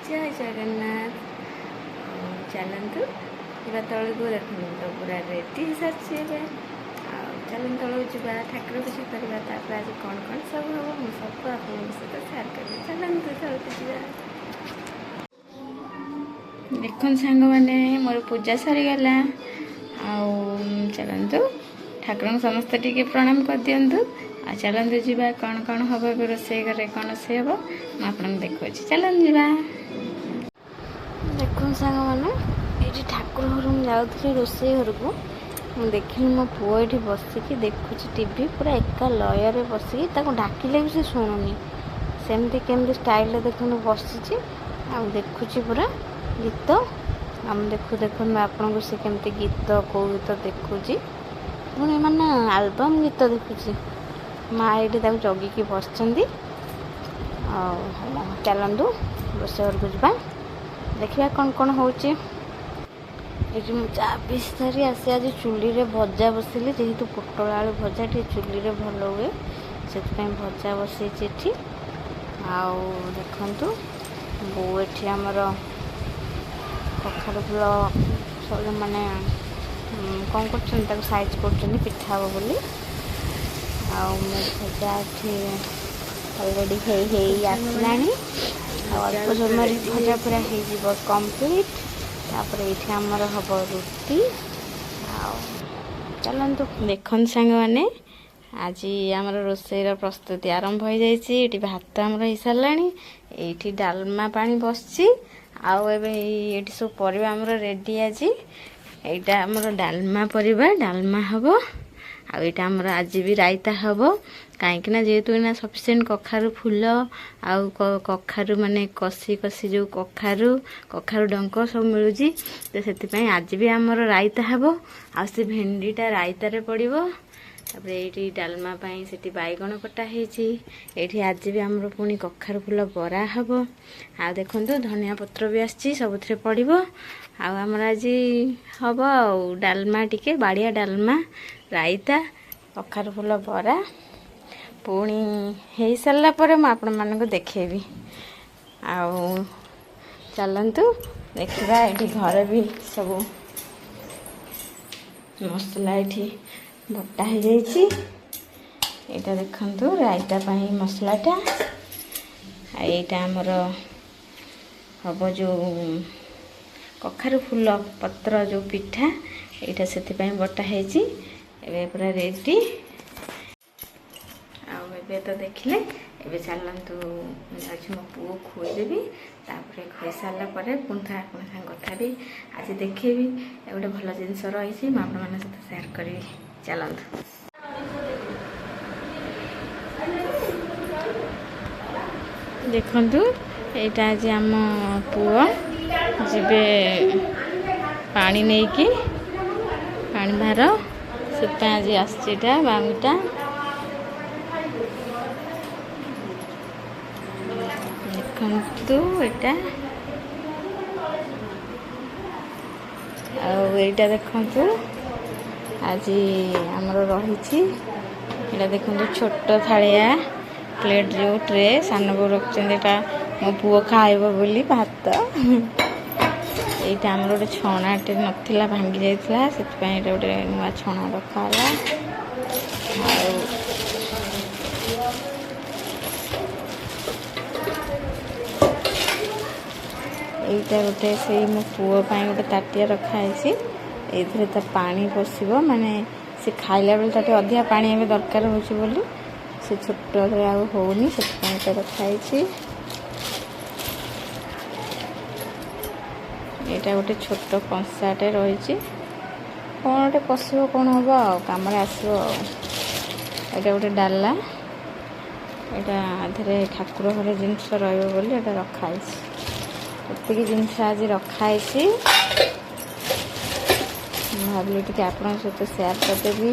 ଜୟ ଜଗନ୍ନାଥ। ଚାଲନ୍ତୁ ଯିବା ତଳକୁ। ଦେଖନ୍ତୁ, ତ ପୁରା ରେଡ଼ି ହେଇସାରିଛି ଏବେ। ଆଉ ଚାଲନ୍ତୁ ତଳକୁ ଯିବା, ଠାକୁର ପୂଜା କରିବା। ତାପରେ ଆଜି କ'ଣ କ'ଣ ସବୁ ହେବ, ମୁଁ ସବୁ ଆପଣଙ୍କ ସହିତ ସେୟାର କରିବି। ଚାଲନ୍ତୁ ତଳକୁ ଯିବା। ଦେଖନ୍ତୁ ସାଙ୍ଗମାନେ, ମୋର ପୂଜା ସରିଗଲା। ଆଉ ଚାଲନ୍ତୁ, ଠାକୁରଙ୍କୁ ସମସ୍ତେ ଟିକେ ପ୍ରଣାମ କରିଦିଅନ୍ତୁ। ଆଉ ଚାଲନ୍ତୁ ଯିବା, କ'ଣ କ'ଣ ହେବ ଏବେ ରୋଷେଇ ଘରେ, କ'ଣ ରୋଷେଇ ହେବ ମୁଁ ଆପଣଙ୍କୁ ଦେଖାଉଛି। ଚାଲନ୍ତୁ ଯିବା। ଦେଖନ୍ତୁ ସାଙ୍ଗମାନେ, ଏଇଠି ଠାକୁର ଘରୁ ମୁଁ ଯାଉଥିଲି ରୋଷେଇ ଘରକୁ, ମୁଁ ଦେଖିଲି ମୋ ପୁଅ ଏଇଠି ବସିକି ଦେଖୁଛି ଟିଭି, ପୁରା ଏକା ଲୟରେ ବସିକି। ତାକୁ ଡାକିଲେ ବି ସେ ଶୁଣୁନି। ସେମିତି କେମିତି ଷ୍ଟାଇଲରେ ଦେଖନ୍ତୁ ବସିଛି ଆଉ ଦେଖୁଛି ପୁରା ଗୀତ। ଆମେ ଦେଖୁ, ଦେଖନ୍ତୁ ଆପଣଙ୍କୁ, ସେ କେମିତି ଗୀତ, କେଉଁ ଗୀତ ଦେଖୁଛି ପୁଣି, ମାନେ ଆଲବମ୍ ଗୀତ ଦେଖୁଛି। ମା ଏଇଠି ତାକୁ ଜଗିକି ବସିଛନ୍ତି। ଆଉ ଚାଲନ୍ତୁ ରୋଷେଇ ଘରକୁ ଯିବା, ଦେଖିବା କ'ଣ କ'ଣ ହେଉଛି। ଏଠି ମୁଁ ଚା ପିଇ ସାରି ଆସି ଆଜି ଚୁଲିରେ ଭଜା ବସିଲି। ଯେହେତୁ ପୋଟଳ ଆଳୁ ଭଜା ଟିକେ ଚୁଲିରେ ଭଲ ହୁଏ, ସେଥିପାଇଁ ଭଜା ବସେଇଛି ଏଠି। ଆଉ ଦେଖନ୍ତୁ, ବୋଉ ଏଠି ଆମର କଖାରୁ ଫୁଲ ସବୁ ମାନେ କ'ଣ କରୁଛନ୍ତି, ତାକୁ ସାଇଜ୍ କରୁଛନ୍ତି ପିଠା ହେବ ବୋଲି। ଆଉ ମୋ ଭଜା ଏଠି ଅଲରେଡ଼ି ହେଇ ହେଇ ଆସିଲାଣି। ଆଉ ଅଳ୍ପ ସମୟରେ ଭଜା ପୁରା ହେଇଯିବ କମ୍ପ୍ଲିଟ୍। ତାପରେ ଏଇଠି ଆମର ହେବ ରୁଟି। ଆଉ ଚାଲନ୍ତୁ। ଦେଖନ୍ତୁ ସାଙ୍ଗମାନେ, ଆଜି ଆମର ରୋଷେଇର ପ୍ରସ୍ତୁତି ଆରମ୍ଭ ହୋଇଯାଇଛି। ଏଠି ଭାତ ଆମର ହେଇସାରିଲାଣି, ଏଇଠି ଡାଲମା ପାଣି ବସିଛି, ଆଉ ଏବେ ଏଇଠି ସବୁ ପରିବା ଆମର ରେଡ଼ି। ଆଜି ଏଇଟା ଆମର ଡାଲମା ପରିବା, ଡାଲମା ହେବ। ଆଉ ଏଇଟା ଆମର ଆଜି ବି ରାଇତା ହେବ, କାହିଁକିନା ଯେହେତୁ ଏଇନା ସଫିସିଏଣ୍ଟ କଖାରୁ ଫୁଲ ଆଉ କଖାରୁ ମାନେ କଷି କଷି ଯେଉଁ କଖାରୁ, କଖାରୁ ଡଙ୍କ ସବୁ ମିଳୁଛି, ତ ସେଥିପାଇଁ ଆଜି ବି ଆମର ରାଇତା ହେବ। ଆଉ ସେ ଭେଣ୍ଡିଟା ରାଇତାରେ ପଡ଼ିବ। ତାପରେ ଏଇଠି ଡାଲମା ପାଇଁ ସେଠି ବାଇଗଣ କଟା ହେଇଛି। ଏଇଠି ଆଜି ବି ଆମର ପୁଣି କଖାରୁ ଫୁଲ ବରା ହେବ। ଆଉ ଦେଖନ୍ତୁ, ଧନିଆ ପତ୍ର ବି ଆସିଛି, ସବୁଥିରେ ପଡ଼ିବ। ଆଉ ଆମର ଆଜି ହେବ ଆଉ ଡାଲମା ଟିକେ ବାଡ଼ିଆ ଡାଲମା, ରାଇତା, କଖାରୁ ଫୁଲ ବରା। ପୁଣି ହେଇସାରିଲା ପରେ ମୁଁ ଆପଣମାନଙ୍କୁ ଦେଖେଇବି। ଆଉ ଚାଲନ୍ତୁ ଦେଖିବା। ଏଇଠି ଘରେ ବି ସବୁ ମସଲା ଏଇଠି ବଟା ହେଇଯାଇଛି। ଏଇଟା ଦେଖନ୍ତୁ, ରାଇତା ପାଇଁ ମସଲାଟା। ଆଉ ଏଇଟା ଆମର ହବ ଯେଉଁ କଖାରୁ ଫୁଲ ପତ୍ର ଯେଉଁ ପିଠା, ଏଇଟା ସେଥିପାଇଁ ବଟା ହେଇଛି। ଏବେ ପୁରା ରେଡ଼ି। ଆଉ ଏବେ ତ ଦେଖିଲେ। ଏବେ ଚାଲନ୍ତୁ, ମୁଁ ଯାଉଛି ମୋ ପୁଅ ଖୁଆଇଦେବି। ତାପରେ ଖୁଆଇ ସାରିଲା ପରେ ପୁଣି ଥରେ ଆପଣଙ୍କ ସାଙ୍ଗେ କଥା ହେବି। ଆଜି ଦେଖେଇବି, ଗୋଟେ ଭଲ ଜିନିଷ ରହିଛି, ମୁଁ ଆପଣମାନଙ୍କ ସହିତ ସେୟାର କରିବି। ଚାଲନ୍ତୁ। ଦେଖନ୍ତୁ, ଏଇଟା ଆଜି ଆମ ପୁଅ ଯିବେ ପାଣି ନେଇକି, ପାଣି ଭାର, ସେଥିପାଇଁ ଆଜି ଆସିଛି ଏଇଟା ବାଉଁଟା। ଦେଖନ୍ତୁ ଏଇଟା। ଆଉ ଏଇଟା ଦେଖନ୍ତୁ, ଆଜି ଆମର ରହିଛି ଏଇଟା। ଦେଖନ୍ତୁ, ଛୋଟ ଥାଳିଆ ପ୍ଲେଟ୍ ଯେଉଁ ଟ୍ରେ ସାନ ବୋଉ ରଖିଛନ୍ତି, ଏଇଟା ମୋ ପୁଅ ଖାଇବ ବୋଲି ଭାତ। ଏଇଟା ଆମର ଗୋଟେ ଛଣାଟେ ନଥିଲା, ଭାଙ୍ଗି ଯାଇଥିଲା, ସେଥିପାଇଁ ଏଇଟା ଗୋଟେ ନୂଆ ଛଣା ରଖା ହେଲା। ଆଉ ଏଇଟା ଗୋଟେ ସେଇ ମୋ ପୁଅ ପାଇଁ ଗୋଟେ ତାଟିଆ ରଖା ହେଇଛି। ଏଇଥିରେ ତା ପାଣି ପଶିବ, ମାନେ ସେ ଖାଇଲା ବେଳେ ତା ଟିକେ ଅଧିକା ପାଣି ଏବେ ଦରକାର ହେଉଛି ବୋଲି, ସେ ଛୋଟରେ ଆଉ ହେଉନି, ସେଥିପାଇଁ ଏଇଟା ରଖା ହେଇଛି। ଏଇଟା ଗୋଟେ ଛୋଟ କଂସାଟେ ରହିଛି, କ'ଣ ଗୋଟେ ପଶିବ, କ'ଣ ହେବ ଆଉ କାମରେ ଆସିବ। ଆଉ ଏଇଟା ଗୋଟେ ଡାଲା, ଏଇଟା ଏଥିରେ ଠାକୁର ଘରେ ଜିନିଷ ରହିବ ବୋଲି ଏଇଟା ରଖାହେଇଛି। ଏତିକି ଜିନିଷ ଆଜି ରଖାହେଇଛି। ମୁଁ ଭାବିଲି ଟିକେ ଆପଣଙ୍କ ସହିତ ସେୟାର କରିଦେବି।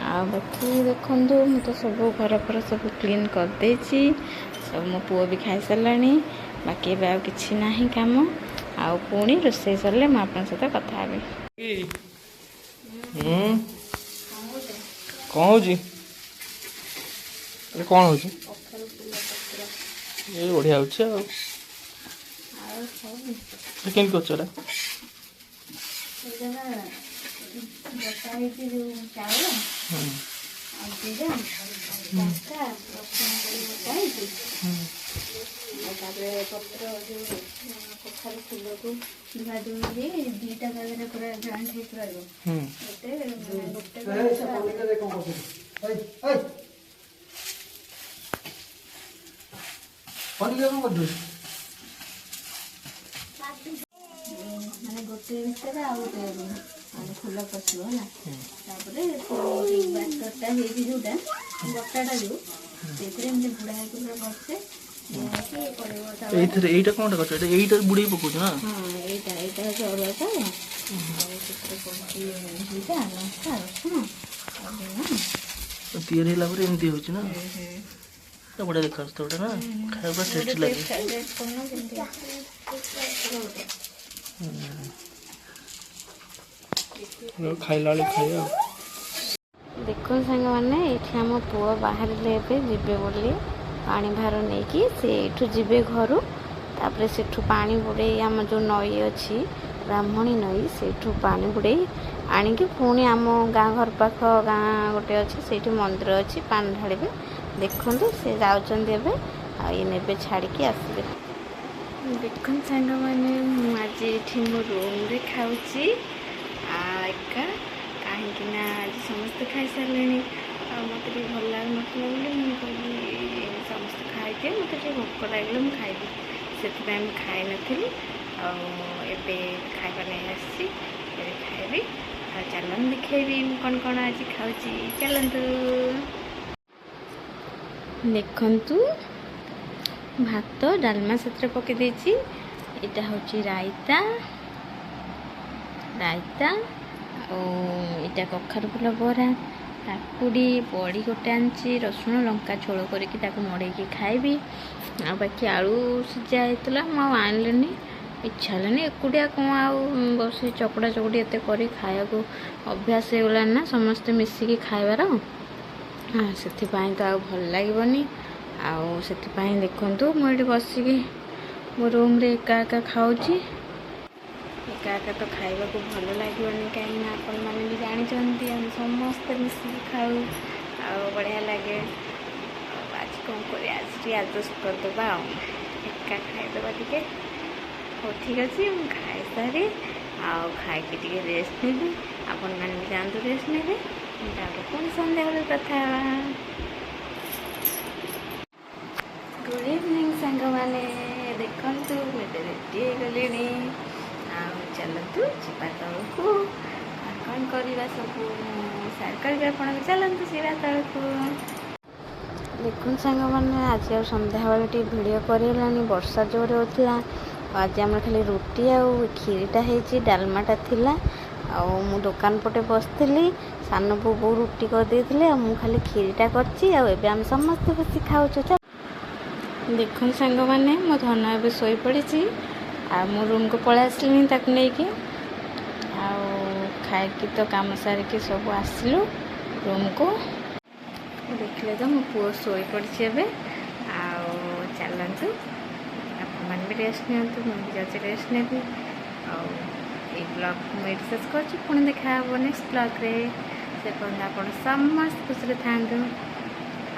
ଆଉ ବାକି ଦେଖନ୍ତୁ, ମୁଁ ତ ସବୁ ଘର ଫର ସବୁ କ୍ଲିନ୍ କରିଦେଇଛି, ସବୁ ମୋ ପୁଅ ବି ଖାଇସାରିଲାଣି। ବାକି ଏବେ ଆଉ କିଛି ନାହିଁ କାମ। ଆଉ ପୁଣି ରୋଷେଇ ସରିଲେ ମୁଁ ଆପଣଙ୍କ ସହିତ କଥା ହେବି। କ'ଣ ହଉଛି? କ'ଣ ହଉଛି? କଖାରୁ ଫୁଲ ପତ୍ର। ଏ ବଢ଼ିଆ ହେଉଛି ଆଉ। ଆଉ ସବୁ କେମିତି କରୁଛ ଏଟା? ଏଇଟା ନା ବଟା ହେଇଛି ଯେଉଁ ଚାଉଳ ଆଉ ଜିରା, ଲଙ୍କା, ରସୁଣ କରି ବଟା ହେଇଛି। ଆଉ ତାପରେ ପତ୍ର ଯେଉଁ କଖାରୁ ଫୁଲକୁ ଧୁଆ ଧୁଇ ଦେଇ ଦୁଇଟା ଜାଗାରେ ପୁରା ଜଏଣ୍ଟ ହେଇକି ରହିବ। ଗୋଟେ ମାନେ ଗୋଟେ ମାନେ ଗୋଟେ ଭିତରେ ଆଉ ଗୋଟେ ମାନେ ଫୁଲ ପଶିବ ହେଲା। ତାପରେ ଯୋଉ ବାଟରଟା ହେଇଛି, ଯୋଉଟା ବଟାଟା ଯୋଉ, ସେଇଥିରେ ଏମିତି ବୁଡ଼ା ହେଇକି ପୁରା ଭଲସେ ହେଇକି ପଡ଼ିବ ତାୱାରେ। ଏଇଥିରେ ଏଇଟା କ'ଣଟା କରୁଛ? ଏଇଟା ଏଇଟା ବୁଡ଼େଇ ପକଉଛ ନା? ହଁ, ଏଇଟା ହେଉଛି ଅରୁଆ ଚାଉଳ ଆଉ ସେଥିରେ ପଡ଼ୁଛି ଜିରା, ଲଙ୍କା, ରସୁଣ ଆଉ ଲୁଣ। ତିଆରି ହେଲା ପରେ ଏମିତି ହେଉଛି ନା? ଏଟା ବଢ଼ିଆ ଦେଖାଯାଉଛି ତ ଏଟା ନା, ଖାଇବା ପୁରା ଟେଷ୍ଟି ଲାଗେ। ଟେଷ୍ଟ କରୁନ କେମିତି ଗୋଟେ। ଖାଇଲା ବେଳେ ଖାଇବା ଆଉ। ଦେଖନ୍ତୁ ସାଙ୍ଗମାନେ, ଏଇଠି ଆମ ପୁଅ ବାହାରିଲେ ଏବେ ଯିବେ ବୋଲି ପାଣି ଭାର ନେଇକି। ସେ ଏଇଠୁ ଯିବେ ଘରୁ, ତାପରେ ସେଠୁ ପାଣି ବୁଡ଼େଇ, ଆମ ଯେଉଁ ନଈ ଅଛି ବ୍ରାହ୍ମଣୀ ନଈ, ସେଇଠୁ ପାଣି ବୁଡ଼େଇ ଆଣିକି ପୁଣି ଆମ ଗାଁ ଘର ପାଖ ଗାଁ ଗୋଟେ ଅଛି, ସେଇଠି ମନ୍ଦିର ଅଛି, ପାଣି ଢାଳିବେ। ଦେଖନ୍ତୁ, ସେ ଯାଉଛନ୍ତି ଏବେ ଆଉ ଇଏ ନେବେ ଛାଡ଼ିକି ଆସିବେ। ଦେଖନ୍ତୁ ସାଙ୍ଗମାନେ, ମୁଁ ଆଜି ଏଇଠି ମୋ ରୁମ୍ରେ ଖାଉଛି ଏକା, କାହିଁକି ନା ଆଜି ସମସ୍ତେ ଖାଇସାରିଲେଣି ଆଉ ମୋତେ ଟିକେ ଭଲ ଲାଗୁନଥିଲା ବୋଲି ମୁଁ କହିଲି ସମସ୍ତେ ଖାଇଦିଏ, ମୋତେ ଟିକେ ଭୋକ ଲାଗିଲେ ମୁଁ ଖାଇବି। ସେଥିପାଇଁ ମୁଁ ଖାଇନଥିଲି ଆଉ ଏବେ ଖାଇବା ନେଇ ଆସିଛି, ଏବେ ଖାଇବି। ଆଉ ଚାଲନ୍ତୁ ଦେଖେଇବି ମୁଁ କ'ଣ କ'ଣ ଆଜି ଖାଉଛି, ଚାଲନ୍ତୁ। ଦେଖନ୍ତୁ, ଭାତ ଡାଲମା ସେଥିରେ ପକେଇ ଦେଇଛି। ଏଇଟା ହେଉଛି ରାଇତା, ରାଇତା ଆଉ ଏଇଟା କଖାରୁ ଫୁଲ ବରା, କାକୁଡ଼ି, ବଡ଼ି ଗୋଟେ ଆଣିଛି, ରସୁଣ ଲଙ୍କା ଝୋଳ କରିକି ତାକୁ ମଡ଼େଇକି ଖାଇବି। ଆଉ ବାକି ଆଳୁ ସିଝା ହେଇଥିଲା, ମୁଁ ଆଉ ଆଣିଲିନି, ଇଚ୍ଛା ହେଲାନି। ଏକୁଟିଆ କ'ଣ ଆଉ ବସି ଚକଟା ଚକଟି ଏତେ କରି ଖାଇବାକୁ, ଅଭ୍ୟାସ ହେଇଗଲାଣି ନା ସମସ୍ତେ ମିଶିକି ଖାଇବାର, ସେଥିପାଇଁ ତ ଆଉ ଭଲ ଲାଗିବନି। ଆଉ ସେଥିପାଇଁ ଦେଖନ୍ତୁ, ମୁଁ ଏଇଠି ବସିକି ମୋ ରୁମ୍ରେ ଏକା ଏକା ଖାଉଛି। ଏକା ଏକା ତ ଖାଇବାକୁ ଭଲ ଲାଗିବନି, କାହିଁକିନା ଆପଣମାନେ ବି ଜାଣିଛନ୍ତି ଆମେ ସମସ୍ତେ ମିଶିକି ଖାଉ ଆଉ ବଢ଼ିଆ ଲାଗେ। ଆଉ ଆଜି କ'ଣ କରିବା, ଆଜି ଟିକେ ଆଡ଼ଜଷ୍ଟ କରିଦେବା ଆଉ ଏକା ଖାଇଦେବା ଟିକେ। ହଉ, ଠିକ୍ ଅଛି, ମୁଁ ଖାଇସାରି ଆଉ ଖାଇକି ଟିକେ ରେଷ୍ଟ ନେବି। ଆପଣମାନେ ବି ଯାଆନ୍ତୁ ରେଷ୍ଟ ନେବେ, ତାପରେ ପୁଣି ସନ୍ଧ୍ୟାବେଳେ କଥା ହେବା। ଗୁଡ଼୍ ଇଭିନିଂ ସାଙ୍ଗମାନେ। ଦେଖନ୍ତୁ, ମୁଁ ଏବେ ରେଡ଼ି ହେଇଗଲିଣି ଆଉ ଚାଲନ୍ତୁ ଯିବା ତଳକୁ। କ'ଣ କ'ଣ କରିବା ସବୁ ସେୟାର କରିବି ଆପଣଙ୍କୁ, ଚାଲନ୍ତୁ ଯିବା ତଳକୁ। ଦେଖନ୍ତୁ ସାଙ୍ଗମାନେ, ଆଜି ଆଉ ସନ୍ଧ୍ୟାବେଳେ ଟିକେ ଭିଡ଼ିଓ କରିହେଲାନି, ବର୍ଷା ଜୋରେ ହେଉଥିଲା। ଆଉ ଆଜି ଆମର ଖାଲି ରୁଟି ଆଉ କ୍ଷୀରିଟା ହେଇଛି, ଡାଲମାଟା ଥିଲା। ଆଉ ମୁଁ ଦୋକାନ ପଟେ ବସିଥିଲି, ସାନ ପୁଅ ବୋଉ ରୁଟି କରିଦେଇଥିଲେ ଆଉ ମୁଁ ଖାଲି କ୍ଷୀରିଟା କରିଛି। ଆଉ ଏବେ ଆମେ ସମସ୍ତେ ବସି ଖାଉଛୁ। ଦେଖନ୍ତୁ ସାଙ୍ଗମାନେ, ମୋ ଧନ ଏବେ ଶୋଇପଡ଼ିଛି ଆଉ ମୁଁ ରୁମ୍କୁ ପଳେଇ ଆସିଲିଣି ତାକୁ ନେଇକି। ଆଉ ଖାଇକି ତ କାମ ସାରିକି ସବୁ ଆସିଲୁ ରୁମ୍କୁ। ଦେଖିଲେ ତ, ମୋ ପୁଅ ଶୋଇପଡ଼ିଛି ଏବେ। ଆଉ ଚାଲନ୍ତୁ, ଆପଣମାନେ ବି ରେଷ୍ଟ ନିଅନ୍ତୁ, ମୁଁ ବି ଯାଉଛି ରେଷ୍ଟ ନେବି। ଆଉ ଏଇ ବ୍ଲଗ୍ ମୁଁ ଏଇଠି ଶେଷ କରୁଛି, ପୁଣି ଦେଖା ହେବ ନେକ୍ସଟ ବ୍ଲଗ୍ରେ। ସେ ପର୍ଯ୍ୟନ୍ତ ଆପଣ ସମସ୍ତେ ଖୁସିରେ ଥାଆନ୍ତୁ।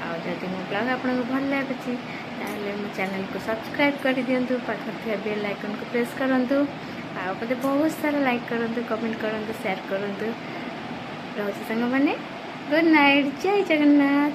ଆଉ ଯଦି ମୋ ବ୍ଲଗ୍ ଆପଣଙ୍କୁ ଭଲ ଲାଗୁଛି, ତାହେଲେ ମୋ ଚ୍ୟାନେଲକୁ ସବସ୍କ୍ରାଇବ୍ କରିଦିଅନ୍ତୁ, ପାଖରେ ଥିବା ବେଲ୍ ଆଇକନ୍କୁ ପ୍ରେସ୍ କରନ୍ତୁ ଆଉ ମୋତେ ବହୁତ ସାରା ଲାଇକ୍ କରନ୍ତୁ, କମେଣ୍ଟ କରନ୍ତୁ, ସେୟାର କରନ୍ତୁ। ରହୁଛି ସାଙ୍ଗମାନେ, ଗୁଡ୍ ନାଇଟ୍, ଜୟ ଜଗନ୍ନାଥ।